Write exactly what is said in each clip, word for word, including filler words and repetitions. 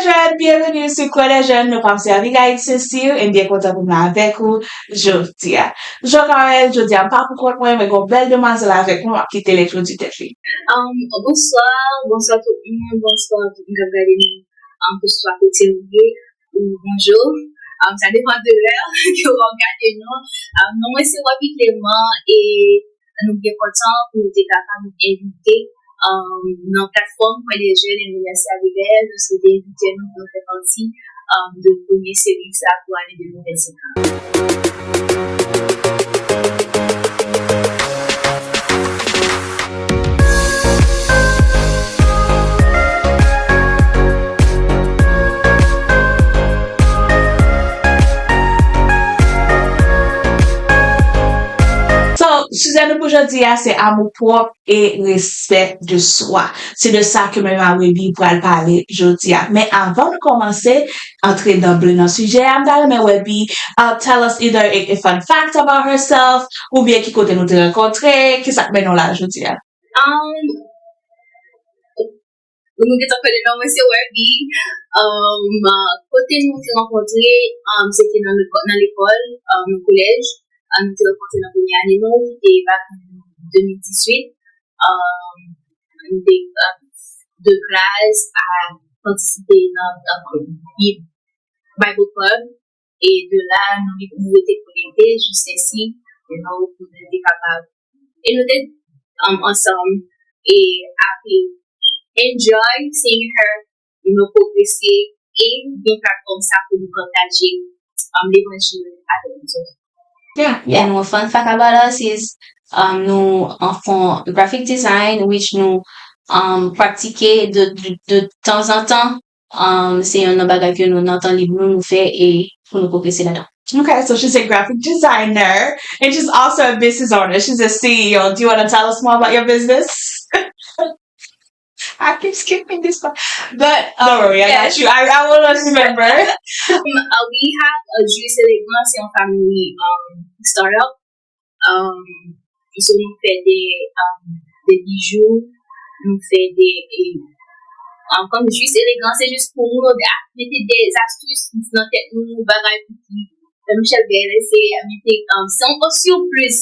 Jèn, byenveni sou Kwè Lè Jèn, nou pa m se Abigail Cecile, e m byen kontan pou m la avèk ou jodi a. Jean Carel, jodi a m pa pou kont mwen, mwen gen yon bèl demwazèl avèk mwen, m ap kite l entwodui tèt li. Um, bonswa, bonswa tout moun, bonswa tout moun k ap gade nou, um, keseswa kote w ye, ou bonjou. Um, sa depann de lè ke w ap gade nou. Um, non mwen se Webby Clément, e nou byen kontan pou nou te kapab envite, um, nan platfòm Kwè Lè Jèn, e nou mèsi Abigail paske w te envite nou pou nou fè pati, um, de premye seri sa pou ane de mil vennsenk lan. So, sijè nou pou jodi a, se amour propre et respect de soi. Se de sa ke mwen a Webby pral pale jodi a. Men avan nou kòmanse antre dan ble nan sijè a, m ta renmen Webby, uh, tell us either a, a fun fact about herself, oubyen ki kote nou te rankontre, ki sa k mennen w la jodi a. Um, nou gentan konnen non mwen se Webby. Um, kote nou te rankontre, um, se te nan lekò-, nan lekòl, um, nan kolèj. Um, nou te rankontre nan premye ane nou, se te back in de mil dizuit. Um, nou te, um, de klas a patisipe nan, um, Bible Club. E de la, nou, nou rete konekte jiskaske nou, pou nou te kapab. E nou te, um, ansanm e ap enjoy seeing her, you know, pwogrese e gen platfòm sa pou nou pataje, um, levanjil avèk lèzòt. Yeah, yeah. And one fun fact about us is, um, nou an fon graphic design, which nou, um, pratike de, de, de tanzantan. Um, se youn nan bagay ke nou, nan tan lib nou, nou fè e pou nou pwogrese ladan. Okay, so she's a graphic designer and she's also a business owner. She's a C E O. Do you want to tell us more about your business? I keep skipping this part. But, um, don't worry, I got you. I, I will remember. Um, uh, we have a Juice Elegant, se yon family, um, startup. Um, so nou fè de, um, de bijou, nou fè de, e, um, kòm Juice Elegant, se jis pou nou, nou mete de astis nan tèt nou, bagay pou ki, um, Michel Belle, se mete, um, se yon opsyon plis.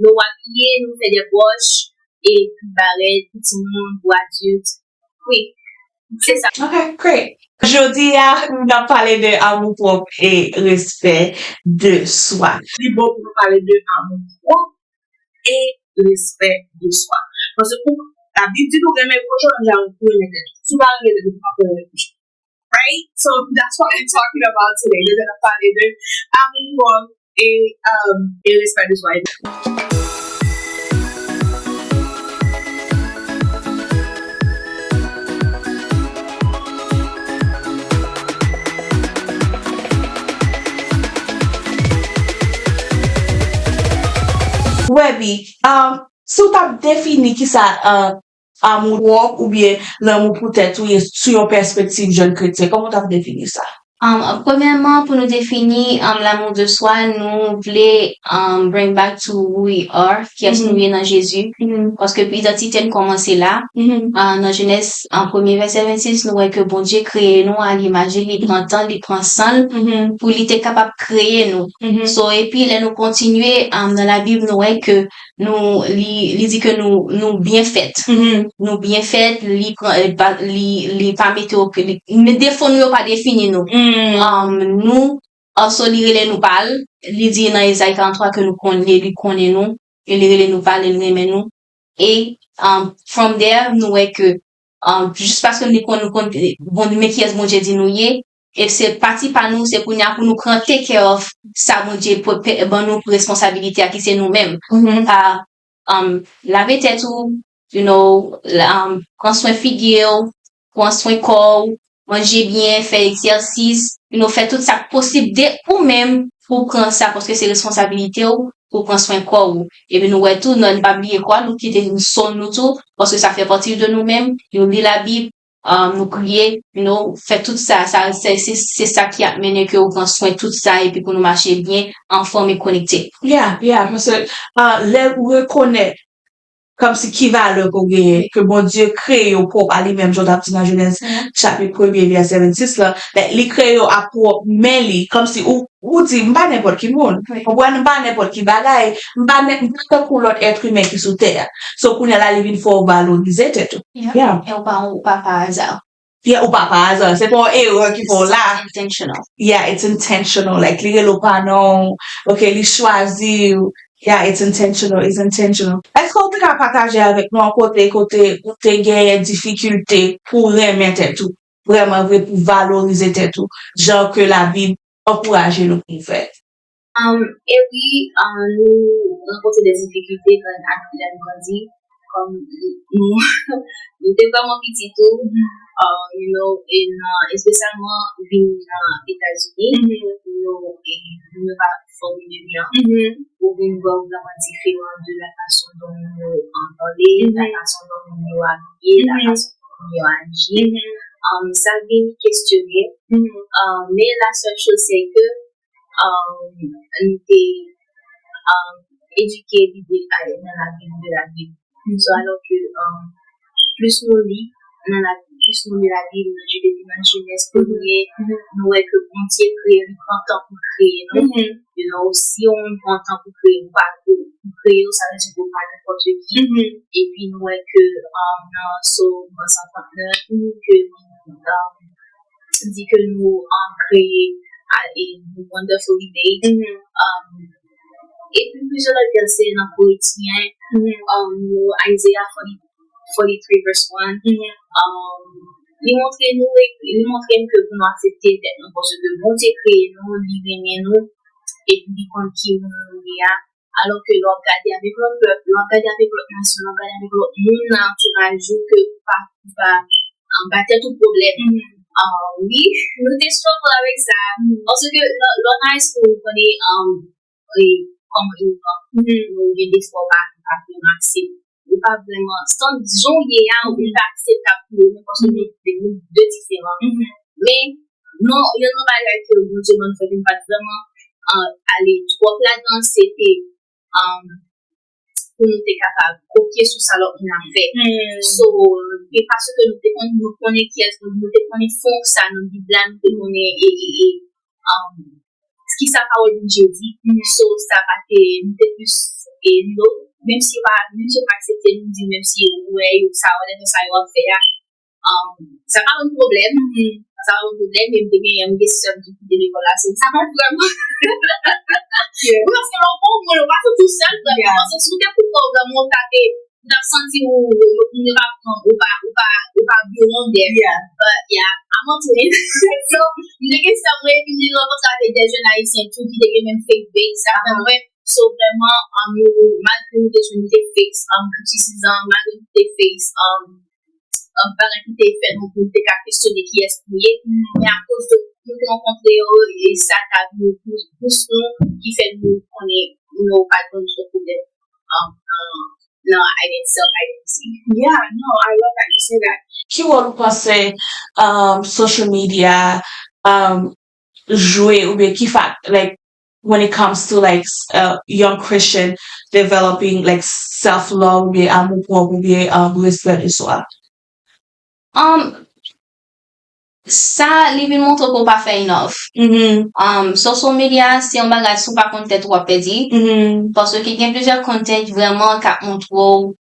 Nou abiye, nou fè de bwòch, e pi barèt, pou timoun, pou adilt. Wi, se sa. Ok, great. Jodi a, n ap pale de amour propre et respect de soi. Li bon pou nou pale de amour propre et respect de soi. Paske ou, Labib di nou renmen pwochen w jan ou renmen tèt ou. Si w pa renmen tèt ou, ou p ap renmen pwochen w. Right? So that's what I'm talking about today. Nou te ap pale de amour propre e, um, e respè de swa. Webby, um, si w t ap defini kisa, uh, amour propre oubyen lanmou pou tèt ou ye sou yon pèspektiv jèn kretyen? Kòman w t ap defini sa? Um, premyèman, pou nou defini, um, l'amour de soi, nou vle, um, bring back to who we are, kiyès nou ye nan Jezi. Paske idantite n kòmanse la. Uh, nan Jenèz, an premye vèsè vennsis, nou wè ke Bondye kreye nou a limaj li, li pran tan, li pran san l pou li te kapab kreye nou. So, epi lè nou kontinye, um, nan Labib, nou wè ke nou, li, li di ke nou, nou byen fèt. Nou byen fèt, li pran, li pa, li, li pa mete okenn, li, men defo nou yo pa defini nou. Um, nou, also, li rele nou pa l, li di nan Ezayi karanntwa ke nou konnen, li konnen nou, e li rele nou pa l, e li renmen nou. E, um, from there, nou wè ke, um, jis paske nou konn, nou konn, bon, men kiyès Bondye di nou ye, e se pati pa nou, se kounye a pou nou pran take care of sa Bondye pou, pe-, ban nou pou responsabilite a ki se nou menm. Pa, um, lave tèt ou, you know, la, um, pran swen figi w, pran swen kò w, manje byen, fè egzèsis, you know, fè tout sa k posib de ou menm pou w pran sa, paske se responsabilite w pou w pran swen kò w. Epi nou wè tou, nou pa bliye kò a, nou kite nou sonn nou tou, paske sa fè pati de nou menm, nou li Labib, um, nou priye, you know, fè tout sa, sa, se, se, se sa ki ap mennen ke w pran swen tout sa, epi pou nou mache byen, anfòm e konekte. Yeah, yeah, paske, uh, lè ou rekonèt kòmsi ki valè ke w genyen, ke Bondye kreye w pwòp a li menm, jan w t ap di nan Jenèz chapit premye, vèsè vennsis la, like, li kreye w a pwòp men li, kòmsi ou, ou di, "M pa nenpòt ki moun, m pa nenpòt ki bagay, m pa, m pa tankou lòt èt imen ki sou tè a." So, kounye a la, li vin fè w valorize tèt ou. Yeah. E ou pa, ou pa pa aza. Yeah, ou pa pa aza. Se pa yon erè ki fè w la. Intentional. Yeah, it's intentional. Like, li rele w pa non. Ok, li chwazi w. Yeah, it's intentional. It's intentional. Èske w te ka pataje avèk nou yon kote, kote ou te genyen difikilte pou renmen tèt ou? Vrèman vre, pou valorize tèt ou. Jan ke Labib ankouraje nou pou nou fè. Um, e wi, uh, nou rankontre de difikilte kan, lè nou grandi. Kòm nou, nou te vrèman piti tou, uh, you know, e nan, espesyalman vin nan Etazini, you know, e nou pa fòm de byen, ou vin wè ou vrèman diferan de la fason dont nou, uh, pale, la fason dont nou abiye, la fason dont nou aji. Um, sa vin kestyone. Uh, men la sèl choz, se ke um, nou te um, edike lide a, nan Labib, de Labib. So, alò ke um, plis nou li nan Labib, plis nou li Labib, nan Jenèz, Jenèz premye, nou wè ke Bondye kreye, li pran tan pou kreye nou. You know, si yon moun pran tan pou kreye, ou pa pou, pou kreye, sa vle di ke ou pa nenpòt ki. Epi nou wè ke um, nan Sòm san trannèf, ke um, di ke nou um, kreye a, e nou wonderfully made. Um, epi plizyè lòt vèsè nan Korintiyen, um, nou Isaiah forty, forty-three verse one. Um, li montre nou, li montre n ke pou nou aksepte tèt nou, paske Bondye kreye nou, li renmen nou, epi li konn ki moun nou ye a. Alò ke lè w ap gade avèk lòt pèp, lè w ap gade avèk lòt nasyon, lè w ap gade avèk lòt moun nan antouraj ou ke ou pa, ou pa, um, ba tèt ou pwoblèm. Ah, wi, nou te struggle avèk sa. Paske lè, lè w nan high school, ou konnen, um, e, kòman yo pran. Nou gen defwa ou pa, ou pa vrèman aksepte. Ou pa vrèman, san jan w ye a, ou pa akseptab pou yo, men paske nou, nou de diferan. Men, non, youn nan bagay ke Bondye ban nou fè, nou pa t vrèman, ah, ale twòp ladan, se te, um, pou nou te kapab kopye sou sa lòt moun ap fè. So, e paske nou te konn, nou konnen kiyès nou, nou te konnen fon sa nan Bib la, nou te konnen e, e, e, um, ki sa pawòl Bondye di. So, sa pa te, nou te plis, e, nou, menm si yo pa, menm si yo pa aksepte nou, di, menm si yo wè, yo, sa yo, sa yo ap fè a, um, sa pa yon pwoblèm. Sa pa yon pwoblèm, men m te gen, m gen sè m ki kite lekòl la, se sa pa vrèman. Wi, paske lè w pa yon moun, ou pa santi w sèl vrèman. Paske si w te konnen w vrèman, ou ta te, ou t ap santi w, ou, ou, ou pa pran, ou pa, ou pa, ou pa belong there. But, yeah, I'm a twin. So, m te gen sè mwen, epi m te rankontre avèk de jèn ayisyen tou ki te gen menm faith base avè mwen. So, vrèman, um, nou, malgre nou te, nou te face, um, kritisizan, malgre nou te face, um, um, bagay ki te fè nou, nou te ka kesyone kiyès nou ye. Men akoz de nou te rankontre yo, e sa ta vin pous, pous nou, ki fè nou konnen nou pa t konn se pwoblèm, um, nan, nan identity, self identity. Yeah, no, I love that you say that. Ki wòl ou panse, um, social media, um, jwe, oubyen ki fa-, like, when it comes to, like, s-, uh, young Christian developing, like, self love oubyen amour propre oubyen, um, respè de swa? Um, sa, li vin montre ke w pa fè enough. Um, social media, se yon bagay, si w pa konn tèt ou, w ap pèdi. Paske gen plizyè content vrèman k ap montre w,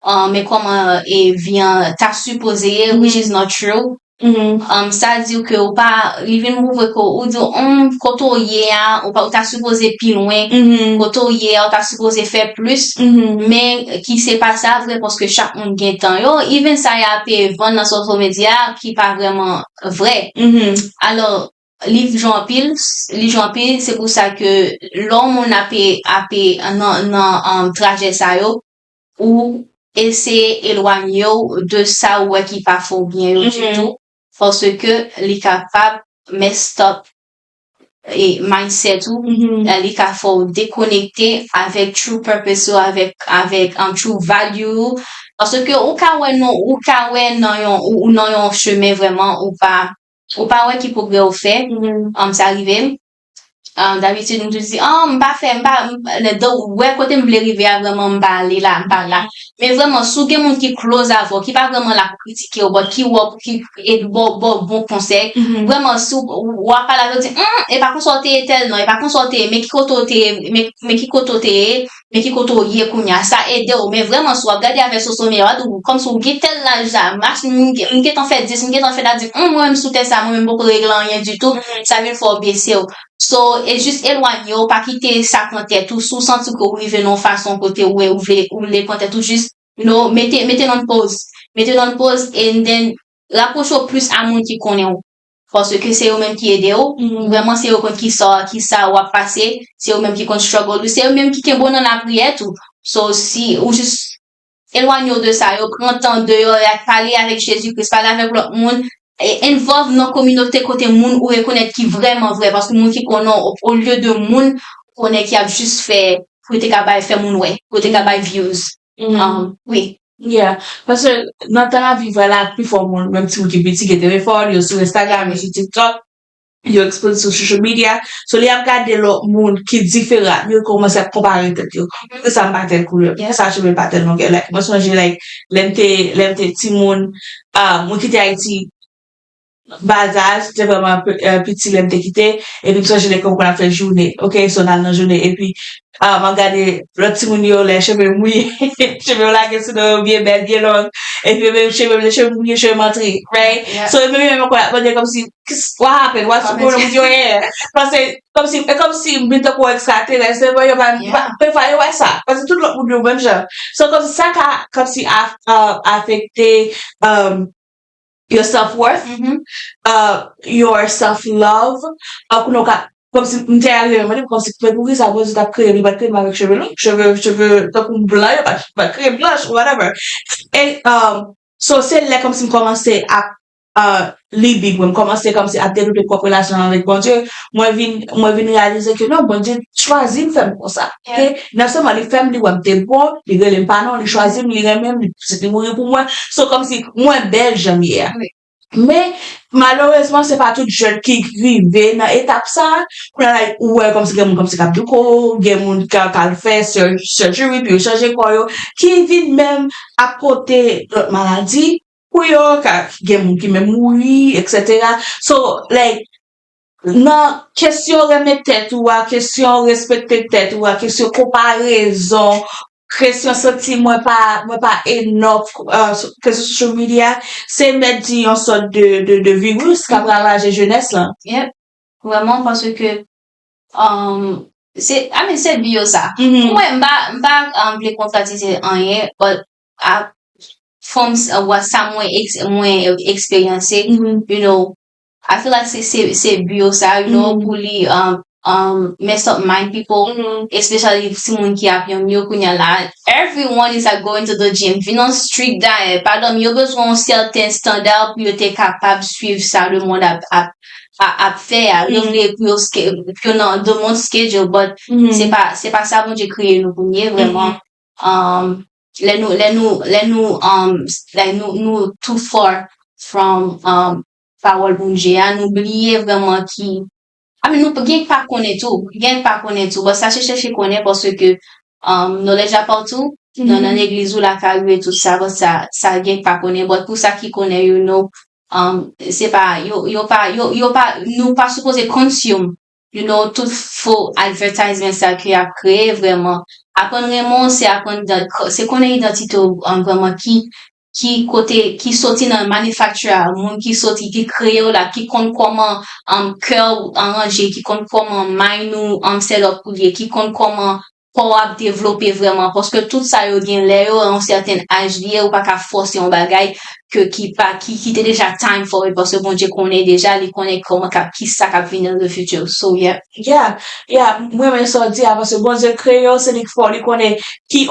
um, men kòman, e, vi an ta sipoze ye, which is not true. Um, sa di w ke ou pa, li vin pwouve ke ou di w, um, kote w ye a, ou pa, ou ta sipoze pi lwen. Kote w ye a, ou ta sipoze fè plis. Men ki se pa sa vre, paske chak moun gen tan yo. Even sa y ap vann nan social media ki pa vrèman vre. Alò, li jwe anpil, li jwe anpil, se pou sa ke lè yon moun ape, ape nan, nan, um, trajè sa yo, ou eseye elwanye w de sa ou wè ki pa fè w byen yo ditou, paske li kapab messed up e mindset ou, li ka fè w dekonekte avèk true purpose ou, avèk, avèk, um, true value ou. Paske ou ka wè non, ou ka wè nan yon, ou, ou nan yon chemen vrèman ou pa, ou pa wè ki pwogrè ou fè, um, sa rive m. Ah, dabitid, m toujou di, ah, m pa fè, m pa, m pa, donk, wè kote m vle rive a, vrèman, m pa ale la, m pa la. Men vrèman, si w gen moun ki close avè w, ki pa vrèman la pou kritike w, but ki wè w, ki ed ba w, ba w bon konsèy, vrèman, si w, w ap pale avè l, di, hmm, e pa konsa w te ye tèl non, e pa konsa w te ye, men ki kote w te ye, men, men ki kote w te ye, men ki kote w ye kounye a. Sa ede w, men vrèman, si w ap gade avè social media, w ap di, kòmsi w gen tèl laj la, m, m gentan fè dis, m gentan fè dat, di, hmm, mwen menm sou tè sa, mwen menm poko regle anyen ditou, sa vin fè w bese w. So, e jis elwanye w, pa kite sa pran tèt ou. Si w santi ke w rive nan yon fason kote ou, ou vle, ou vle pran tèt ou, jis, you know, mete, mete nan poz. Mete nan poz, and then, rapwoche w plis a moun ki konnen w. Paske se yo menm ki ede w. Vrèman, se yo konn ki sa, ki sa w ap pase. Se yo menm ki konn struggle ou. Se yo menm ki kenbe w nan lapriyè tou. So, si ou jis elwanye w de sa, yo pran tan deyò, y ap pale avèk Jezi Kris, pale avèk lòt moun, e involve nan kominote kote moun ou rekonèt ki vrèman vrè, paske moun ki konnen w, olye de moun ou konnen ki ap jis fè, pou yo te ka bay, fè moun wè, pou yo te ka bay views. Um, wi. Yeah, paske nan tan n ap viv la, pifò moun, menm timoun ki piti, gen telefòn, yo sou Instagram, yo sou TikTok, yo ekspoze sou social media. So, lè y ap gade lòt moun ki diferan, yo kòmanse ap konpare tèt yo. Poukisa m pa tèl koulè? Poukisa cheve m pa tèl longè? Like, mwen sonje, like, lè m te, lè m te timoun, ah, mwen kite Ayiti, ba zaj, te vrèman piti lè m te kite, epi m sonje lè ke m konn ap fè jounen, ok, so n al nan jounen, epi ah, m ap gade lòt timoun yo, lè cheve mouye, cheve yo lage sou do yo byen bèl, byen long, epi yo menm cheve, lè cheve mouye, cheve m antre, right? So, yo menm yo menm ankò, y ap mande kòmsi, what happened? What's going on with your hair? Paske, kòmsi, e kòmsi m vin tankou yon ekstraterès, men yo pa, pa, pafwa yo wè sa, paske tout lòt moun yo menm jan. So, kòmsi sa ka, kòmsi af, uh, afekte, um, your self worth, uh, your self love, uh, kounye w ka, kòmsi m te rive mande m kòmsi, men poukisa Bondye t ap kreye m, li pa t kreye m avèk cheve long, cheve, cheve tankou m blan, yo pa, pa t kreye m blanch, whatever. E, um, so, se lè kòmsi m kòmanse ap, uh, li Bib, mwen, m kòmanse kòmsi ap devlope pwòp relasyon avèk Bondye, mwen vin, mwen vin reyalize ke non, Bondye chwazi m fè m konsa. Ok? Non sèlman li fè m, li wè m te bon, li rele m pa non, li chwazi m, li renmen m, li, li mouri pou mwen. So, kòmsi mwen bèl jan m ye a. Men, malerezman, se pa tout jèn ki rive nan etap sa a. Kounye a la, ou wè kòmsi gen moun kòmsi k ap douko, gen moun k ap al fè sur-, surgery pou yo chanje kò yo, ki vin menm ap pote lòt maladi pou yo, ka gen moun ki menm mouri, etsetera. So, like, nan kesyon renmen tèt ou a, kesyon respekte tèt ou a, kesyon konparezon, kesyon santi mwen pa, mwen pa enough, uh, kesyon social media, se mèt di yon sòt de, de, de viris k ap ravaje jenès lan. Yep. Vrèman, paske, um, se, I mean, se bi yo sa. Pou mwen, m pa, m pa, um, vle kontradize anyen, but a, from s-, what sa mwen, ex, mwen eksperyanse, you know, I feel like se, se, se bi yo sa, you know, pou li, um, um, mess up mind people, especially timoun ki ap yonm yo kounye a la. Everyone is, like, going to the gym. Vin nan strict diet. Pa dòmi, yo bezwen yon sèten standard pou yo te kapab swiv sa lemonn ap, ap, ap, ap fè a. Yo vle pou yo, pou yo nan the month schedule, but se pa, se pa sa Bondye kreye nou pou n ye vrèman. Um, lè nou, lè nou, lè nou, um, like, nou, nou too far from, um, pawòl Bondye a, nou bliye vrèman ki, I mean, nou gen pa konnen tou, gen pa konnen tou, but sa se chèche konnen paske, um, knowledge la partou, nan, nan legliz ou lakay ou e tout sa, but sa, sa gen pa konnen, but pou sa ki konnen, you know, um, se pa, yo, yo pa, yo, yo pa, nou pa sipoze consume, you know, tout fo advertisement sa ke y ap kreye vrèman. Aprann renmen w, se aprann, se konnen idantite w, um, vrèman ki, ki kote, ki soti nan manufacture a, moun ki soti, ki kreye w la, ki konn kòman, um, kè w aranje, ki konn kòman mind ou, um, set up pou l ye, ki konn kòman kò w ap devlope vrèman, paske tout sa yo gen lè yo, yon sèten aj li ye, ou pa ka fòse yon bagay ke ki pa, ki, ki te deja time for it, paske Bondye konnen deja, li konnen kòman k ap, ki sa k ap vini in the future. So, yeah. Yeah, yeah, mwen renmen sa w di a, paske Bondye kreye w, se li k fè w, li konnen ki,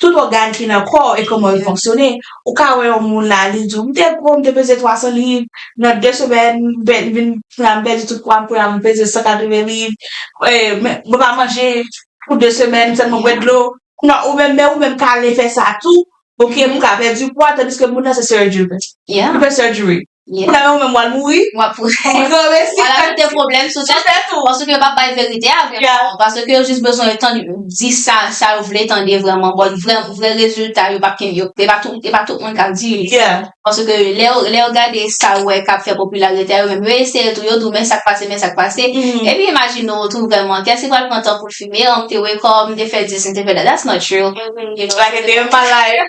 tout ògàn ki nan kò w e kòman yo fonksyone. Ou ka wè yon moun la, li di w, m te gwo, m te peze twa san liv, nan de semèn, m vin, m pèdi tout pwa m, kounye a m peze san katreven liv, e, men, mwen pa manje pou de semèn, m sèlman bwè dlo. Non, ou menm, men ou menm ka ale fè sa tou, ok, pou ka pèdi pwa, tandiske moun nan se surgery. Li fè surgery. Yeah. Ou la menm ou menm w al mouri. W ap, w ap ajoute pwoblèm sou tèt ou. Paske yo pa bay verite a vrèman. Paske yo jis bezwen yo tande, di sa, sa yo vle tande vrèman. Bon, vrè, vrè rezilta, yo p ap, yo, e pa tout, e pa tout moun k ap di li. Paske lè yo, lè yo gade sa yo wè k ap fè popilarite a, yo menm, yo eseye tou, yo di w, men sa k pase, men sa k pase. Epi imajine w tou vrèman, kèsi pral pran tan pou l fime, an m te wake up, m te fè this, m te fè that. That's not true. You know, like a day in my life.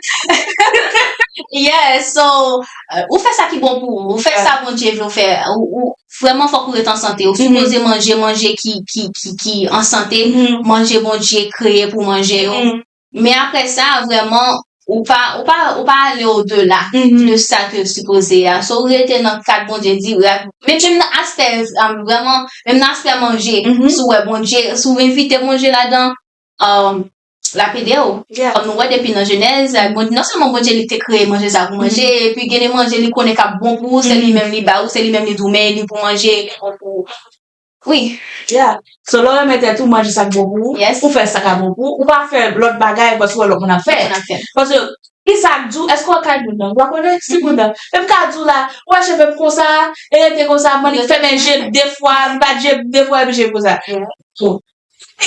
Yeah, so, uh, ou fè sa ki bon pou ou, ou fè sa Bondye vle w fè, ou, ou vrèman fòk ou ret an sante, ou sipoze manje, manje ki, ki, ki, ki an sante, manje Bondye kreye pou manje yo. Men apre sa, vrèman, ou pa, ou pa, ou pa ale odela de sa ke sipoze a. So, ou rete nan kad Bondye di, men menm nan aspè, um, vrèman, menm nan aspè manje, si w wè Bondye, si w envite Bondye ladan, um, l ap ede w. Kòm nou wè depi nan Jenèz, Bondye, non sèlman Bondye li te kreye manje sa pou manje, epi gen de manje li konnen k ap bon pou ou, se li menm li ba ou, se li menm li di w, men li pou manje, li bon pou ou. Wi. Yeah. So, lè w renmen tèt ou, manje sa k bon pou ou, ou fè sa k ap bon pou ou, ou pa fè lòt bagay paske w wè lòt moun ap fè. Paske, ki sa k di w, èske w al kay moun nan? Ou pa konnen? Si moun nan. Men m ka di w la, ou wè cheve m konsa, e rete konsa, m annik fèmen je m de fwa, m bat je m de fwa, epi je m konsa. So,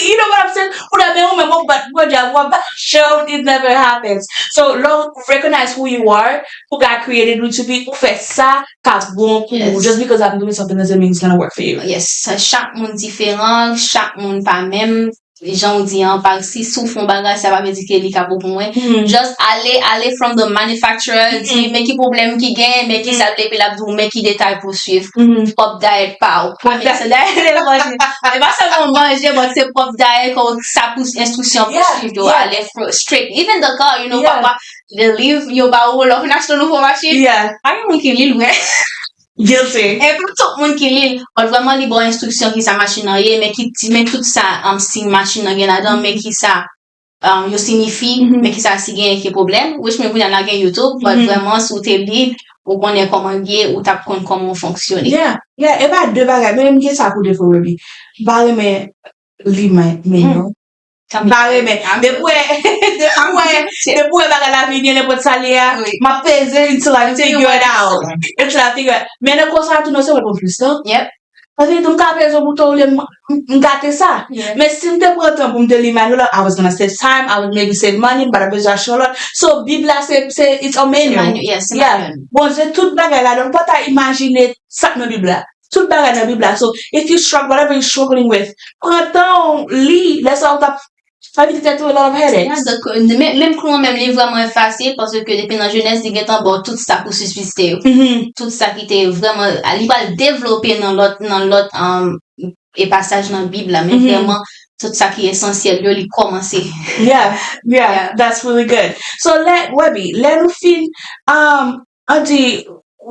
you know what I'm saying? Ou la, men ou menm, w ap bat Bondye, w ap bat show, it never happens. So, lè w recognize who you are, who God created you to be, ou fè sa k ap bon pou ou. Just because I'm doing something doesn't mean it's gonna work for you. Yes, chak moun diferan, chak moun pa menm. Jan w di an, pa, si, si w fè yon bagay, sa pa vle di ke li ka bon pou mwen. Just ale, ale from the manufacturer, di, men ki pwoblèm ki gen, men ki sa l vle, epi l ap di w, men ki detay pou w swiv. Pwòp dayèt pa w. Pwòp dayèt. Se dayèt levanje. E pa sèlman manje, but se pwòp dayèt, kon sa pou enstriksyon pou swiv yo, ale fr-, straight. Even the car, you know, papa, the liv, yo ba ou, lè w fin achte yon nouvo machin, pa gen moun ki li l, wi. Guilty. E pa tout moun ki li l, but vrèman li ba w enstriksyon ki sa machin nan ye, men ki ti, men tout sa, um, siy machin nan gen ladan, men ki sa, um, yo sinyifi, men ki sa si gen ki pwoblèm. Which men kounye a n a gen YouTube, but vrèman si w te li, ou konnen kòman l ye, ou t ap konn kòman w fonksyone. Yeah, yeah, e pa de bagay, men m gen sa pou defo, Ruby. M pa renmen li men, men non. M pa renmen. Depi w wè, depi w wè, depi w wè bagay la vini, nenpòt sa l ye a, m ap peze until I figure it out. Until I figure it out. Men nan konsa tou, non, se mwen pou m plis tan. Yep. Paske m ka peze yon bouton olye m, m, m gate sa. Men si m te pran tan pou m te li manual la, I was gonna save time, I would maybe save money, m pa t ap bezwen achte yon lòt. So, Bib la, se, se, it's a manual. Bondye, tout bagay ladan, m pa ta imajine sa k nan Bib la. Tout bagay nan Bib la. So, if you struggle, whatever you struggling with, pran tan w li, lè sa ou t ap, pa vin tèt ou a lot of headaches. Yeah, donc, euh, men, menm klou an menm, li vrèman fasil, paske depi nan Jenèz, li gentan ba w tout sa pou sisiste yo. Tout sa ki te vrèman, li pral devlope nan lòt, nan lòt, um, e pasaj nan Bib la, men vrèman, tout sa ki esansyèl yo, li kòmanse. Yeah, yeah, that's really good. So, lè, Webby, lè nou fin, um, an di,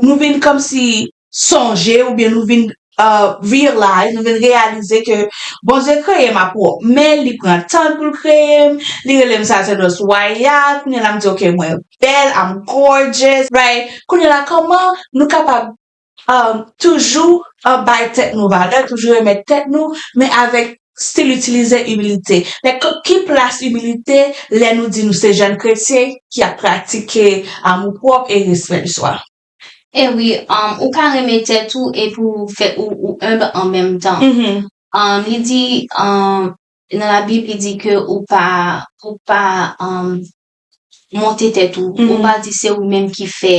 nou vin kòmsi sonje oubyen nou vin, uh, realize, nou vin reyalize ke Bondye kreye m a pwòp men li, pran tan pou l kreye m, li rele m sasèdòs wayal, kounye a la m di, "Ok, mwen bèl, I'm gorgeous," right? Kounye a la, kòman nou kapab, um, toujou, uh, bay tèt nou valè, toujou remèt tèt nou, men avèk still itilize imilite? Men k-, ki plas imilite lè nou di nou se jèn kretyen ki ap pratike amou pwòp e respè de swa? E wi, um, ou ka renmen tèt ou epi ou fè ou, ou enb an menm tan. Um, li di, um, nan Labib, li di ke ou pa, ou pa, um, monte tèt ou, ou pa di se ou menm ki fè,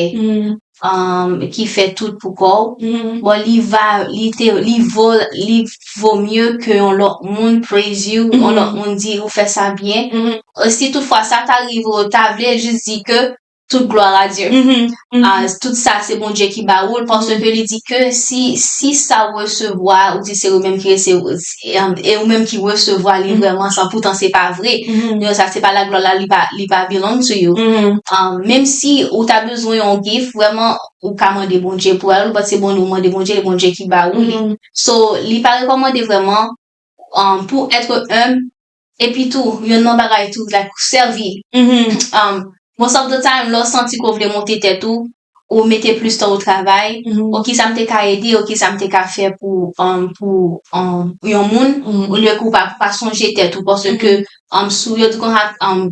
um, ki fè tout pou kò w. Bon, li va, li te, li vo, li vo mye ke yon lòt moun praise you, yon lòt moun di ou fè sa byen. E si toutfwa sa ta rive w, ta vle jis di ke tout gloire à Dieu. Ah, tout sa se Bondye ki ba ou l, paske li di ke si, si sa w resevwa, ou di se ou menm ki resevwa, e, e ou menm ki resevwa li vrèman, san poutan se pa vre. Donk sa se pa laglwa la, li pa, li pa belong to you. Ah, menm si ou ta bezwen yon gift, vrèman, ou ka mande Bondye pou al, but se bon ou mande Bondye, e Bondye ki ba ou li. So, li pa rekòmande vrèman, um, pou être humble, epi tou, yonn nan bagay tou, like, sèvi. Um, most of the time, lè w santi ke w vle monte tèt ou, ou mete plis tan ou travay, ou ki sa m te ka ede, ou ki sa m te ka fè pou, um, pou, um, yon moun, olye ke w pa, pa sonje tèt ou, paske, um, sou yo di konsa, um,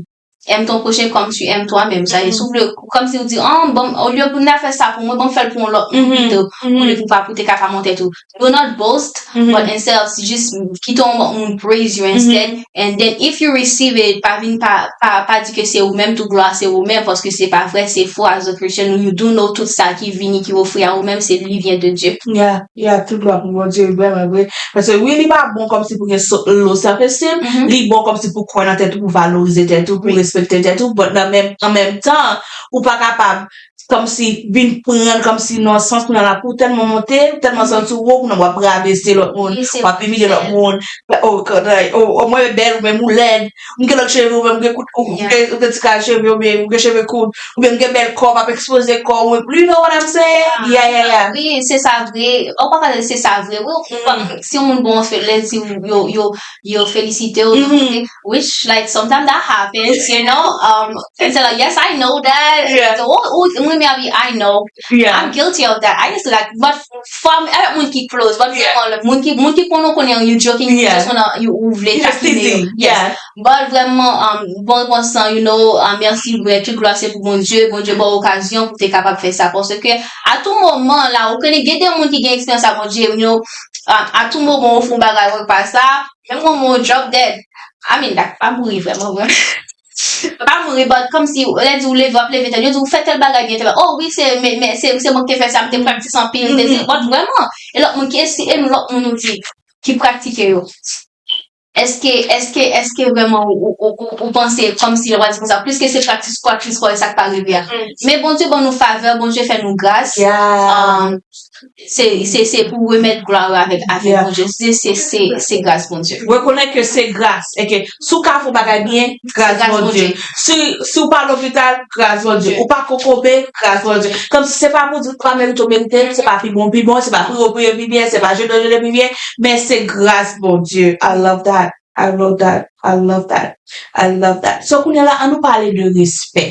aime ton prochain comme tu aimes toi-même. Sa, si w vle, kòmsi w di, oh, bon, olye pou m ta fè sa pou mwen, bon, fè l pou yon lòt moun pito. Olye pou pa pou te ka pa montre tou. Do not boast, but instead of, just kite yon moun praise you instead. And then, if you receive it, pa vin pa, pa, pa di ke se ou menm, tout glwa se ou menm, paske se pa vre, se fo. As a Christian, you do know tout sa ki vini, ki ofri a ou menm, se li vyen de Dye. Yeah, yeah, tout glwa pou Bondye, vrèman vre. Paske wi, li pa bon kòmsi pou gen so- low self esteem, li bon kòmsi pou kwè nan tèt ou, pou valorize tèt ou, pou respekte tèt ou, but nan menm, an menm tan, ou pa kapab kòmsi vin pran kòmsi nan sans kounye a la pou tèlman monte, tèlman santi w wo, kounye a w ap rabese lòt moun, w ap imilye lòt moun. Oh, oh, mwen bèl, ou menm ou lèd, m gen lòt cheve, ou menm ou gen kout, ou gen ti kal cheve, oubyen ou gen cheve kout, oubyen m gen bèl kò, m ap ekspoze kò, ou, you know what I'm saying? Yeah, yeah, yeah. Wi, se sa vre. Ou pa ka se sa vre. Wi, si yon moun bon, lè di yo, yo, yo felisite w, which, like, sometimes that happens, you know? Um, and so, like, yes, I know that. Yeah. So, oh, oh, mwen, I know. Yeah. I'm guilty of that. I used to, like, but from, avèk moun ki close, but yeah, moun ki, moun ki konnen, konnen you joking, you just wanna, you, ou vle takine yo. Yes. But vrèman, um, bon repons lan, you know, um, mèsi, vrè, tout glwa se pou Bondye. Bondye ba w okazyon pou te kapab fè sa. Paske a tou moman la, ou konnen gen de moun ki gen eksperyans ak Bondye, you know, um, a tou moman ou fè yon bagay, ou pa sa, menm yon moun drop dead. I mean, that, pa mouri vrèman, vrèman. Pa mouri, but kòmsi, lè di ou leve, w ap leve tèt, yo di ou fè tèl bagay byen, tèl bagay. Oh wi, se, men, men, se, se mwen ki te fè sa, m te practice anpil, m te se, but vrèman, e lòt moun ki, e si, e lòt moun ou di, ki pratike yo. Èske, èske, èske vrèman ou, ou, ou, ou, ou panse kòmsi, lè w di konsa, pliske se practice, practice, kò, e sa k pa rive a. Men Bondye ban nou favè, Bondye fè nou gras. Yeah. Um, se, se, se pou remèt glwa avèk, avèk Bondye. Se, se, se, se gras Bondye. Rekonèt ke se gras. E ke si w ka fè yon bagay byen, gras Bondye. Si, si w pa lopital, gras Bondye. Ou pa kokobe, gras Bondye. Kòmsi se pa pou di w pa merite, w merite, se pa pi bon, pi bon, se pa pi wo, pi byen, se pa jete, jete pi byen, men se gras Bondye. I love that. I love that. I love that. I love that. So, kounye a la, an nou pale de respè.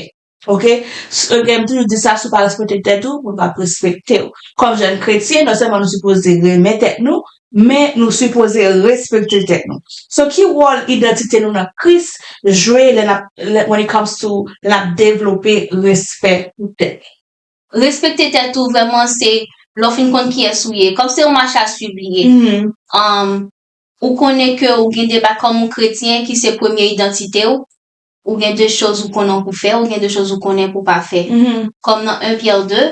Ok? S- ok, m toujou di sa, si w pa respekte tèt ou, moun p ap respekte w. Kòm jèn kretyen, non sèlman nou sipoze renmen tèt nou, men nou sipoze respekte tèt nou. So, ki wòl idantite nou nan Kris jwe lè n ap, lè, when it comes to, lè n ap devlope respè pou tèt nou? Respekte tèt ou vrèman, se lè w fin konn kiyès ou ye. Kòm se yon mach a swiv li ye. Um, ou konnen ke ou gen de ba kòm yon kretyen ki se premye idantite w. Ou gen de choz ou konnen pou fè, ou gen de choz ou konnen pou pa fè. Kòm nan en Pyè de,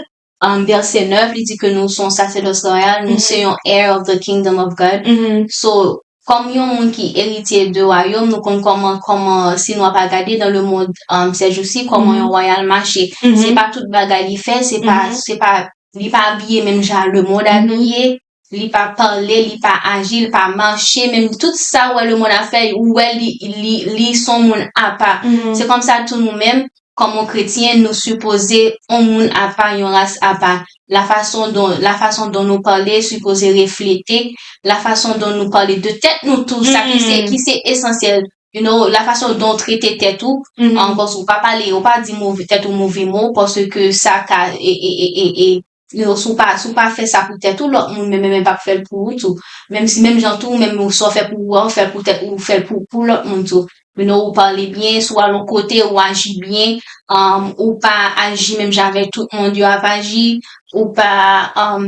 um, vèsè nèf, li di ke nou se yon sasèdòs rwayal, nou se yon heir of the kingdom of God. So, kòm yon moun ki eritye de wayòm, nou konn kòman, kòman, si nou ap gade dans le monde, um, ces jours-ci, kòman yon wayal mache. Se pa tout bagay li fè, se pa, se pa, li pa abiye menm jan lemonn abiye, li pa pale, li pa aji, li pa mache, menm tout sa ou wè lemonn ap fè, ou wè li, li, li se yon moun apa. Se kòmsa tou nou menm, kòm yon kretyen, nou sipoze yon moun apa, yon ras apa. La façon dont, la façon dont nou pale sipoze reflete la façon dont nou pale de tèt nou tou, sa ki se, ki se esansyèl. You know, la façon dont w trete tèt ou, um, paske ou pa pale, ou pa di move, tèt ou move mo, paske sa ka, e, e, e, e, e, you know, si w pa, si w pa fè sa pou tèt ou, lòt moun menm, menm, menm p ap fè l pou ou tou. Menm si, menm jan tou, menm sa w fè pou ou a, ou fè l pou tèt ou, ou fè l pou, pou lòt moun tou. You know, ou pale byen, si w al yon kote, ou aji byen, um, ou pa aji menm jan avèk tout moun yo ap aji, ou pa, um,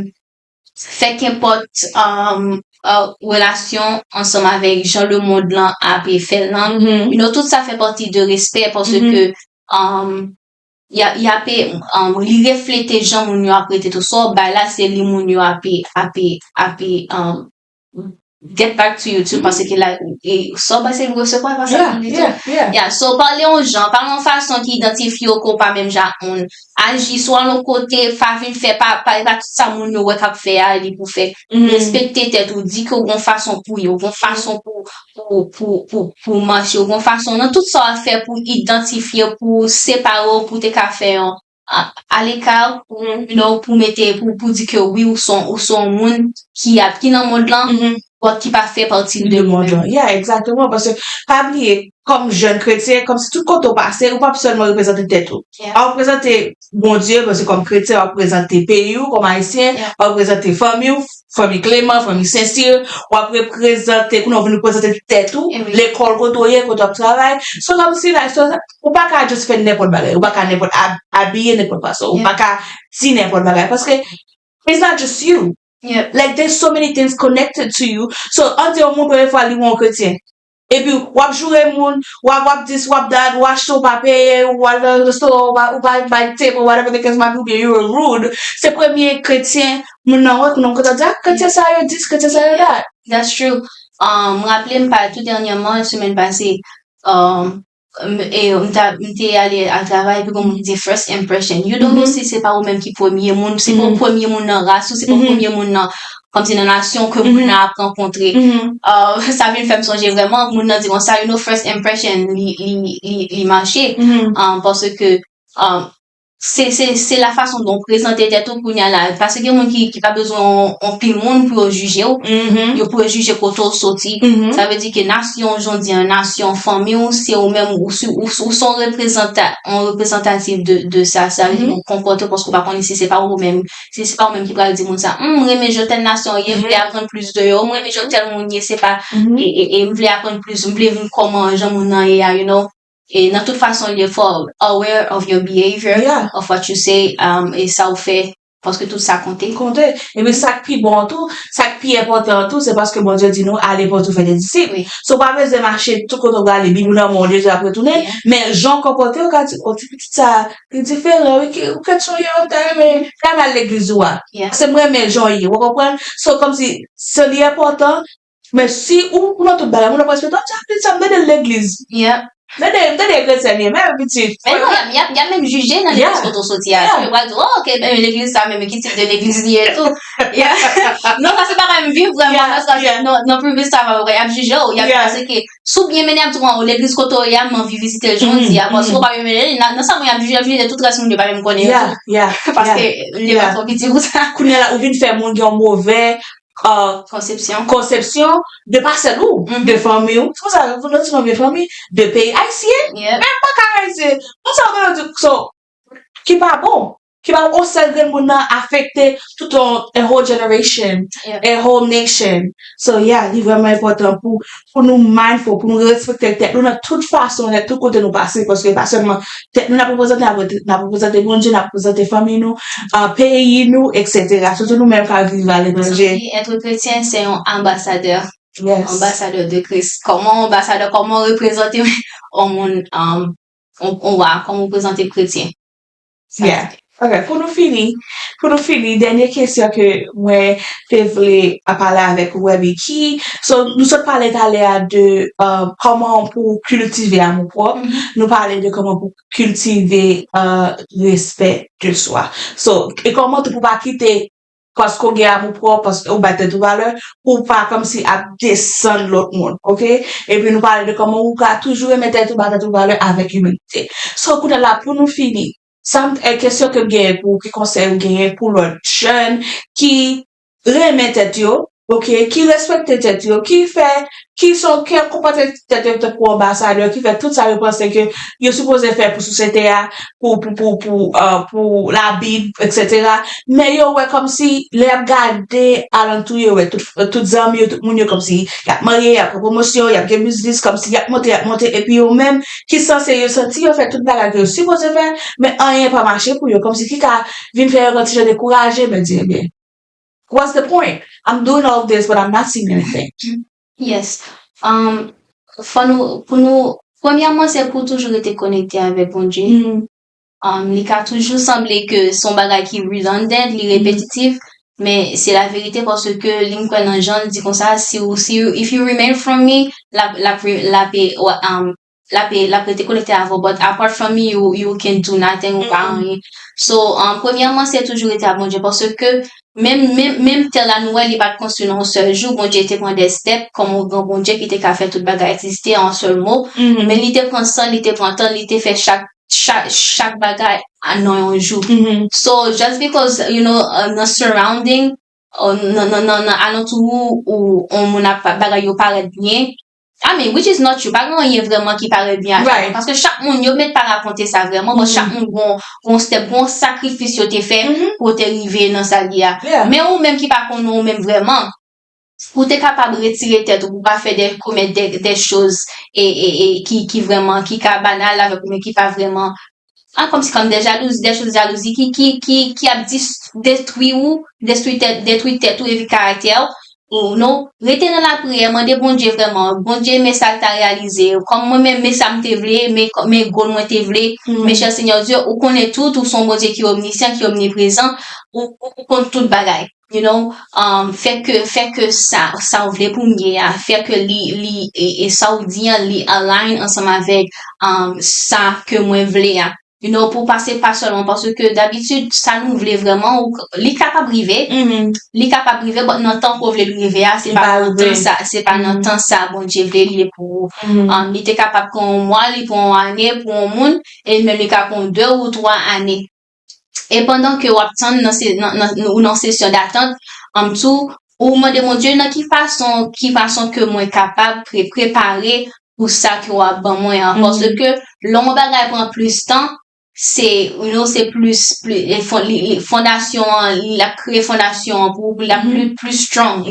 fè kenpòt, um, uh, relasyon ansanm avèk jan lemonn lan ap fè l lan. You know, tout sa fè pati de respè, paske, um, y a, y ape, um, li reflete jan moun yo ap rete tou. Sa w bay la, se li moun yo ape, ape, ape, um, get back to you too, paske la, e, sa w bay se li resevwa, pa sa li tou. Yeah, so, pale yon jan, pale yon fason ki idantifye w ke w pa menm jan ak moun. Aji, si w al yon kote, pa vin fè, pa, pa, pa tout sa moun yo wè k ap fè a, li pou fè. Respekte tèt ou, di ke w gon fason pou ye, w gon fason pou, pou, pou, pou, pou mache, w gon fason nan tout sa w ap fè pou idantifye, pou separe w, pou te ka fè yon, a, aleka, you know, pou mete, pou, pou di ke wi, ou se yon, ou se yon moun ki ap, ki nan mond lan, but ki pa fè pati de de nou mond menm. Lan. Yeah, exactement. Paske, pa bliye, kòm jèn kretyen, kòm si tout kote w pase, ou p ap sèlman reprezante tèt ou. Yeah. W ap reprezante Bondye, paske kòm kretyen, w ap reprezante peyi w, kòm ayisyen, Yeah. w ap reprezante fanmi w, fanmi Clément, fanmi Saint-Cyr, w ap reprezante, kounye a w vin reprezante tèt ou, Eh oui. lekòl kote w ye, kote w ap travay. So, kòm si la, so, ou pa ka just fè nenpòt bagay, ou pa ka nenpòt ab- abiye nenpòt fason, ou Yeah. pa ka di nenpòt bagay, paske it's not just you. Yep. Like, there's so many things connected to you. So, an di yon moun premye fwa li wè yon kretyen. Epi, w ap joure moun, w ap, w ap dis, w ap dat, w achte, w pa peye, w al nan restoran, w pa, w pa bay tip, or whatever the case might be, you were rude. Se premye kretyen, moun nan wè, kounye a w kontan di, ah, kretyen sa yo dis, kretyen sa yo dat. That's true. Um, m raple m pa tou dènyèman, semèn pase, um, m, e, m ta, m te ale al travay, epi gon moun ki di first impression. You don't know Mhm. Si se pa ou menm ki premye moun, se pa ou Mhm. premye moun nan ras ou, se pa ou Mhm. premye moun nan, kòmsi nan nasyon ke moun Mhm. nan ap rankontre. Mhm. Uh, sa vin fè m sonje vrèman, moun nan di konsa, you know, first impression, li, li, li, li mache. Mhm. Um, paske, um, se, se, se la fason dont w prezante tèt ou kounye a la. Paske gen moun ki, ki pa bezwen yon, yon pil moun pou yo jije w. Mhm. Yo pou yo jije kote w soti. Mhm. Sa vle di ke nasyon, jan w di an, nasyon, fanmi w, se ou menm, ou, se- ou, ou se yon reprezanta, yon reprezantatif de, de sa. Sa vle di Mhm. ou konpòte w paske w pa konnen si se pa ou menm, si se pa ou menm ki pral di moun sa, "Hmm, m renmen jan tèl nasyon ye, m vle Mhm. aprann plis de yo, m renmen jan tèl moun ye, se pa, Mhm. e, e, e m vle aprann plis, m vle vin kòman jan moun nan ye a, you know." E nan tout fason, il faut aware of your behavior, Yeah. of what you say, um, e sa w fè, paske tout sa konte. Konte. Epi sa k pi bon an tou, sa k pi enpòtan an tou, se paske Bondye di nou, "Ale pou tou fè de disip." Wi. So, w pa bezwen mache tout kote w prale, Bib ou nan men w deja ap retounen, Yeah. Men jan w konpòte w, ka di, "O, ti pitit sa, li diferan, wi, ki, ou kèt sou yo, m ta renmen, m ta renmen al legliz ou a." Yeah. Se m renmen jan w ye, w konprann? So, kòmsi, se li enpòtan, men si ou, ou nan tout bagay, moun ap respekte w, di, "Ah, pitit sa, m tande l legliz." Yeah. M tande, m tande kretyen li ye, men pitit. Men non, y ap, y ap, y ap menm jije nan Yeah. legliz kote w soti a. Yeah. Yo pral di, "Oh, ok, men legliz sa, men ki tip de legliz li ye tou." Yeah. Non, sa se pa menm viv vrèman, Yeah, nan sans, yeah. nan, nan previous time, y ap jije w, y ap Yeah. panse ke si w byen mennen, y ap di w, "Oh, legliz kote w ye a, m anvi vizite l jodi a." Mhm, Bon, si w mhm. pa byen mennen, nan, nan sa moun y ap jije, y ap jije tout rès moun yo pa menm konnen yo Yeah, tou. yeah, Paske yeah, li yeah. pa twò piti pou sa. Kounye a la, ou vin fè moun gen yon move, uh, Konsepsyon. Konsepsyon de pa sèl ou, Mhm. de fanmi w. Se pou sa, nou di nou vye fanmi, de peyi ayisyen, Yeah. menm pa ka ayisyen. Moun sa yo di, so, ki pa bon. Ki pa bon, yon sèl grenn moun nan afekte tout yon, a whole generation, Yeah. a whole nation. So, yeah, li vrèman enpòtan pou, pou nou mindful, pou nou respekte tèt nou nan tout fason, nan tout kote nou pase, paske pa sèlman tèt nou n ap reprezante, n ap repre-, n ap reprezante Bondye, n ap reprezante fanmi nou, uh, peyi nou, et cetera. Sitou nou menm k ap viv aletranje. Être chrétien, c'est un ambassadeur. Yes. Ambassadeur de Christ. Kòman anbasadè, kòman reprezante yon moun, um, on, on wa, kòman reprezante kretyen. Sa Yeah. Ok, pou nou fini, pou nou fini, dènye kesyon ke mwen te vle a pale avèk ou, Webby, ki, so, nou sot pale talè a de, uh, kòman pou kiltive amour propre, Mhm. Nou pale de kòman pou kiltive, uh, respect de soi. So, e kòman tou pou pa kite, paske w gen amour propre, paske ou bay tèt ou valè, pou w pa kòmsi ap desann lòt moun, ok? Epi nou pale de kòman ou ka toujou renmen tèt ou, bay tèt ou valè avèk imilite. So, kounye a la, pou nou fini, sa m, e, kesyon ke m genyen pou ou, ki konsèy ou genyen pou lòt jèn ki renmen tèt yo, ok, ki respekte tèt yo, ki fè, ki son, ki konpòte tèt yo tankou anbasadè, ki fè tout sa yo panse ke yo sipoze fè pou sosyete a, pou, pou, pou, pou, uh, pou Labib, et cetera. Men yo wè kòmsi, lè y ap gade alantou, yo wè tout, tout zanmi yo, tout moun yo kòmsi y ap marye, y ap pran pwomosyon, y ap gen biznis, kòmsi y ap monte, y ap monte, epi yo menm ki sanse yo santi yo fè tout bagay ke yo sipoze fè, men anyen pa mache pou yo, kòmsi ki ka vin fè yo yon ti jan dekouraje, men di, ebyen, what's the point? I'm doing all this, but I'm not seeing anything. Yes. Um, fò nou, pou nou, premyèman, se pou toujou rete konekte avèk Bondye. Mm. Um, li ka toujou sanble ke se yon bagay ki redundant, li repetitif, men se la verite paske li, m kwè nan jan l di konsa, si ou, si ou, if you remain from me, l ap, l ap, l ap, um, l ap, l ap rete konekte avè w, but apart from me, you, you can do nothing, ou pa anyen. So, um, premyèman, se toujou rete ak Bondye, paske menm, menm, menm tè la nou wè, li pa t konstwi nan yon sèl jou, Bondye te pran de step, kòm yon gran Bondye ki te ka fè tout bagay egziste an yon sèl mo, men li te pran san, li te pran tan, li te fè chak, chak, chak bagay a, nan yon jou. So, just because, you know, uh, nan surrounding, nan, nan, nan, nan alantou ou, ou yon moun ap bagay yo parèt byen. I mean, which is not true. Pa gen anyen vrèman ki parèt byen ak chak moun. Paske chak moun, yo mèt pa rakonte sa vrèman, but chak moun gon, gon step, gon sakrifis yo te fè pou te rive nan sa l ye a. Men ou menm ki pa konn ou menm vrèman, pou te kapab retire tèt ou, pou pa fè de, komèt de, de choz e, e, e ki, ki vrèman, ki ka banal avèk ou, men ki pa vrèman, a, kòmsi kòm de jalouzi, de choz jalouzi ki, ki, ki, ki ap dis, detwi ou, detwi tèt, detwi tèt ou epi karaktè ou. Ou non, rete nan lapriyè, mande Bondye vrèman. Bondye, men sa l ta reyalize. Kòm mwen menm, men sa m te vle, men, men goal mwen te vle. Men chè Senyè Dye, ou konnen tout, ou se yon Bondye ki omnisyan, ki omniprezan, ou, ou, ou konn tout bagay. You know, um, fè ke, fè ke sa, sa w vle pou m ye a, fè ke li, li, e, e sa w di an, li align ansanm avèk, um, sa ke mwen vle a. You know, pou pase pa sèlman, paske dabitid, sa nou vle vrèman, ou, li kapab rive, li kapab rive, but nan tan ke w vle l rive a, se pa nan tan sa, se pa nan tan sa Bondye vle li ye pou ou. Um, li te kapab pran yon mwa, li pran yon ane pou yon moun, e menm li ka pran de ou twa ane. E pandan ke w ap tann nan, nan, nan, ou nan sesyon datant, um, tou, ou mande Bondye nan ki fason, ki fason ke mwen kapab pre, prepare pou sa ke w ap ban mwen an. Paske lè yon bagay pran plis tan, se, you know, se plis, plis, li, li, fondasyon an, l ap kreye fondasyon an pou, pou l ap plis, plis strong.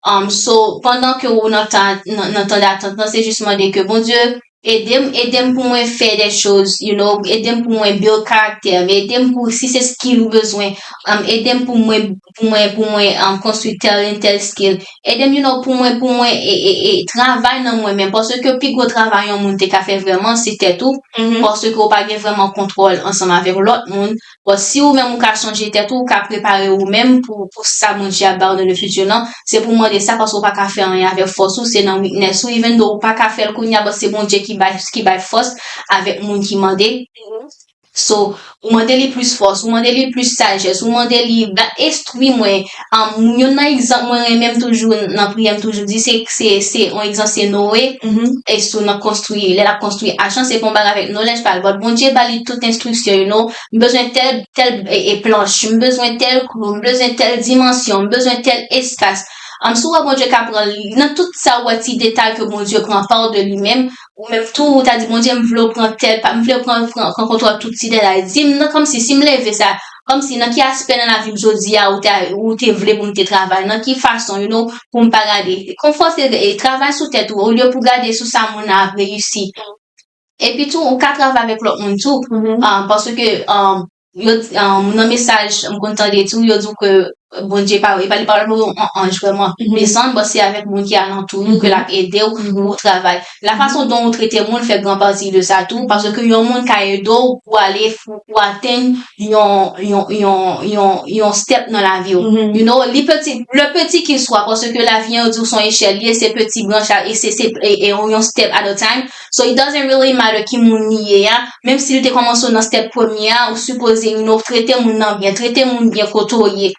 Um, so, pandan ke ou nan tan, nan, nan tan datant nan, se jis mande ke Bondye, ede m, ede m pou mwen fè de choz, you know, ede m pou mwen build karaktè m, ede m pou, si se skill ou bezwen, um, ede m pou mwen, pou mwen, pou mwen, um, konstwi tèl and tèl skill, ede m, you know, pou mwen, pou mwen, e, e, e, travay nan mwen menm, paske pi gwo travay yon moun te ka fè vrèman, se tèt ou, paske ou pa gen vrèman kontwòl ansanm avèk lòt moun, Bon, si ou menm ou ka chanje tèt ou, ou ka prepare ou menm pou, pou sa Bondye ap ba ou nan le futur lan, se pou w mande sa paske ou pa ka fè anyen avèk fòs ou, se nan weakness ou, even though ou pa ka fè l kounye a, but se Bondye ki bay, ki bay fòs avèk moun ki mande. So, ou mande li plis fòs, ou mande li plis sajès, ou mande li, ba, enstwi mwen. Um, youn nan egzanp mwen renmen m toujou, nan priyè m toujou di, se, se, se, yon egzanp, se Noe. E sou nan konstwi, lè l ap konstwi ach lan, se pa yon bagay avèk knowledge pa l, but Bondye ba li tout enstriksyon, you know. M bezwen tèl, tèl, e, e, planch, m bezwen tèl klou, m bezwen tèl dimansyon, m bezwen tèl espas. Um, si w wè Bondye ka pran li, nan tout sa w wè ti detay ke Bondye pran pa w de li menm, ou menm tou, ou ta di, Bondye, m vle w pran tèl, pa, m vle w pran, pran, pran kontwòl tout ti detay. Di m, nan, kòmsi, si m leve sa, kòmsi, nan ki aspè nan lavi m jodi a, ou te, ou te vle pou m te travay, nan ki fason, you know, pou m pa gade. Konfwonte, e, travay sou tèt ou, olye pou gade sou sa moun nan ap reyisi. Epi tou, ou ka travay avèk lòt moun tou. Ah, paske, ah, yo, ah, nan mesaj, m konn tande tou, yo di w ke Bondye pa, e pa li pa pou yon anj vrèman desann, but se avèk moun ki alantou ou ke l ap ede w pou w travay. La façon dont ou trete moun fè gran pati de sa tou, paske yon moun ka ede w pou ale, pou, pou atenn yon, yon, yon, yon, yon step nan lavi w. You know, li peti, le peti ki swa, paske lavi an, yo di w se yon echèl, li ye, se peti branch la, e se, se, e, e yon step at a time. So it doesn't really matter ki moun li ye a, menm si li te kòmanse nan step premye a, ou sipoze, you know, trete moun nan byen, trete moun byen kote w ye.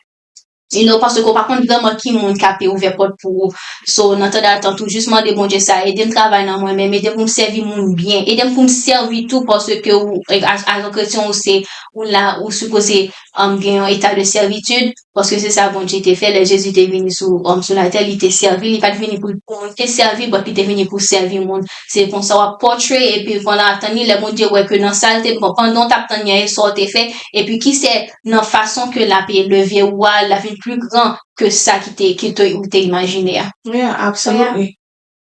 You know, paske w pa konn vrèman ki moun k ape ouvè pòt pou ou. So, nan tan datant, ou jis mande Bondye sa, ede m travay nan mwen menm, ede m pou m sèvi moun byen, ede m pou m sèvi tou, paske ou, as, as a kretyen, ou se, ou la, ou sipoze, um, gen yon eta de sèvitid, paske se sa Bondye te fè, lè Jezi te vini sou, um, sou latè, li te sèvi, li pa t vini pou, pou moun te sèvi, but li te vini pou sèvi moun. Se konsa w ap pòtre, epi pandan w ap tann li, lè Bondye wè ke nan sa l te, bon, pandan w t ap tann li an, e sa w te fè, epi ki se nan fason ke l ap eleve ou a, l ap vin pli gran ke sa ki te, ki te, ou te imajine a. Yeah, absolutely.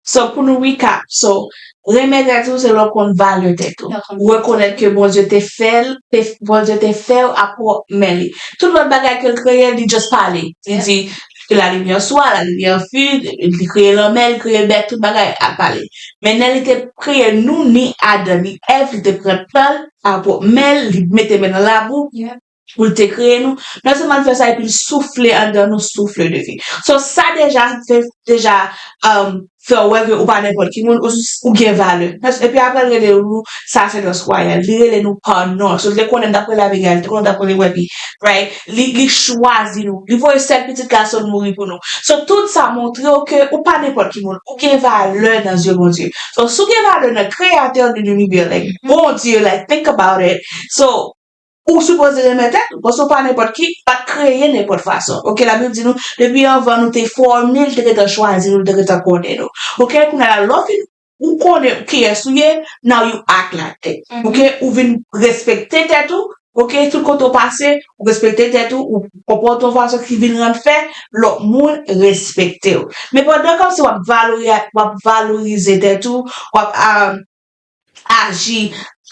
So, pou nou recap, so, renmen tèt ou, se lè w konn valè tèt ou. Ou rekonèt ke Bondye te fè l, te, Bondye te fè w a pwòp men li. Tout lòt bagay ke l kreye, li just pale. Li di, ke la limyè swa, la limyè fi, li kreye lanmè, li kreye bèt, tout bagay ap pale. Men lè li te kreye nou, ni Adan, ni Èv, li te pran tan l, a pwòp men l, li mete men nan labou, pou l te kreye nou. Non sèlman l fè sa, epi l soufle anndan nou souf de vi. So, sa deja fè, deja, um, fè w wè ke ou pa nenpòt ki moun, ou, ou gen valè. Epi apre, l rele nou sa sentans wayal. Li rele nou pa non. So, l te konnen m t ap rele Abigail, l te konnen m t ap rele Webby, right? Li, li chwazi nou. Li voye sèl pitit gason l mouri pou nou. So, tout sa montre w ke ou pa nenpòt ki moun. Ou gen valè nan zye Bondye. So, si w gen valè nan Kreyatè de linivè, like, Bondye, like, think about it. So, ou sipoze renmen tèt ou, paske w pa nenpòt ki, pa t kreye nenpòt fason. Oke, Labib di nou, depi anvan nou te fòme, li te gentan chwazi nou, li te gentan konnen nou. Oke, kounye a la, lè w fin, ou konnen kiyès ou ye, now you act like it. Oke, ou vin respekte tèt ou, oke, tout kote w pase, ou respekte tèt ou, ou konpòte yon fason ki vin rann fè lòt moun respekte w. Men pandan kòmsi w ap valori-, w ap valorize tèt ou, w ap, ah, aji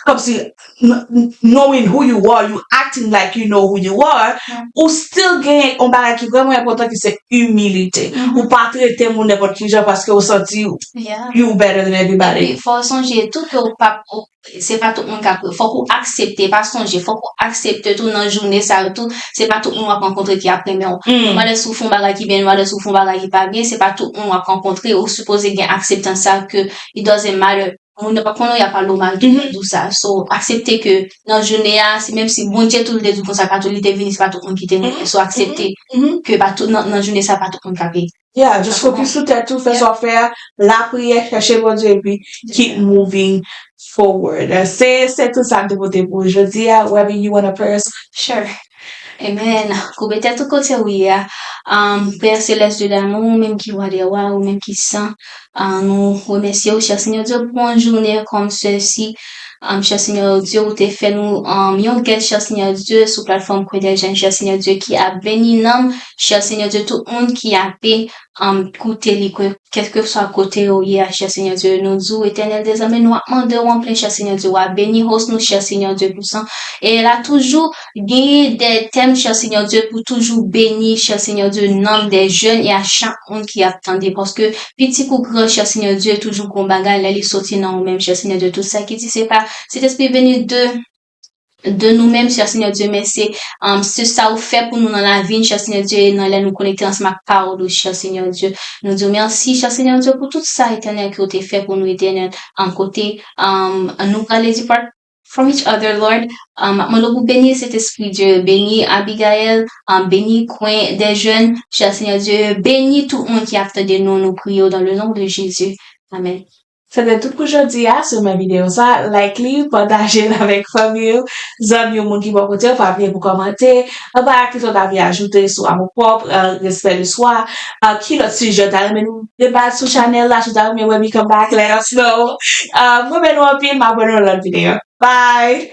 kòmsi n-, n-, knowing who you are, you acting like you know who you are, ou still gen yon bagay ki vrèman enpòtan ki se imilite. Ou pa trete moun nenpòt ki jan paske ou santi you better than everybody. Wi, fò w sonje tou ke w p ap, ou, se pa tout moun k ap, fòk ou aksepte, pa sonje, fòk ou aksepte tou nan jounen sa yo tou, se pa tout moun w ap rankontre ki ap renmen w. Yon malè si w fè yon bagay ki byen, yon malè si w fè yon bagay ki pa byen, se pa tout moun w ap rankontre, ou sipoze gen akseptans sa ke it doesn't matter. Moun nan p ap konnen w, y ap pale w mal tou, y ap di w sa. So, aksepte ke nan jounen an, si, menm si Bondye tou li te di w konsa, pa tou li te vini, se pa tout moun ki te renmen. So, aksepte ke pa tout, nan, nan jounen sa, pa tout moun k ap. Yeah, just focus sou tèt ou, fè sa w ap fè a, lapriyè, chèche Bondye, epi keep moving forward. Se, se tout sa m te pote pou jodi a. Webby, you wanna pray us? Sure. Amen. Koube tèt ou kote ou ye a. Um, Père Céleste de l'amour, ou menm ki wa dè wa, ou menm ki san, uh, nou remèsye ou, chè Senyè Dye, pou yon jounen kòm sèlsi. Um, chè Senyè Dye, ou te fè nou, um, yon gèt, chè Senyè Dye, sou platfòm Kwen dè Jèn, chè Senyè Dye, ki ap beni nanm, chè Senyè Dye, tout moun ki ape, um, koute li, kwe-, kèlkeswa kote yo ye a, chè Senyè Dye, nou di w, Etènèl dèzame, nou ap mande w anplen, chè Senyè Dye, w ap beni host nou, chè Senyè Dye Tousan. E la toujou, genyen de tèm, chè Senyè Dye, pou toujou beni, chè Senyè Dye, nanm de jèn e a chak moun ki ap tande, paske piti kou gran, chè Senyè Dye, toujou gon bagay, lè li soti nan ou menm, chè Senyè Dye, tout sa ki di, se pa, Sentespri vini de de nou menm, chè Senyè Dye, men se, um, se sa ou fè pou nou nan lavi n, chè Senyè Dye, e nan lè nou konekte ansanm ak pawòl ou, chè Senyè Dye. Nou di w mèsi, chè Senyè Dye, pou tout sa, Etènèl, ke w te fè pou nou, Etènèl, um, kote, um, nou prale depart from each other, Lord. Um, m ap mande w pou beni Sentespri Dye, beni Abigail, um, beni Kwen dè Jèn, chè Senyè Dye, beni tout moun ki ap tande nou, nou priye w dans le nom de Jésus. Amen. Se te tout pou jodi a. Si w renmen videyo sa, like li, pataje l avèk fanmi w, zanmi w, moun ki bò kote w, pa bliye pou kòmante. Anba a, kisa w ta vle ajoute sou amour propre, euh, respect de soi, euh, ki lòt sijè w ta renmen nou deba sou chanèl la, si w ta renmen wè mi come back, let us know. Euh, m renmen nou anpil, m ap wè nou nan lòt videyo. Bye!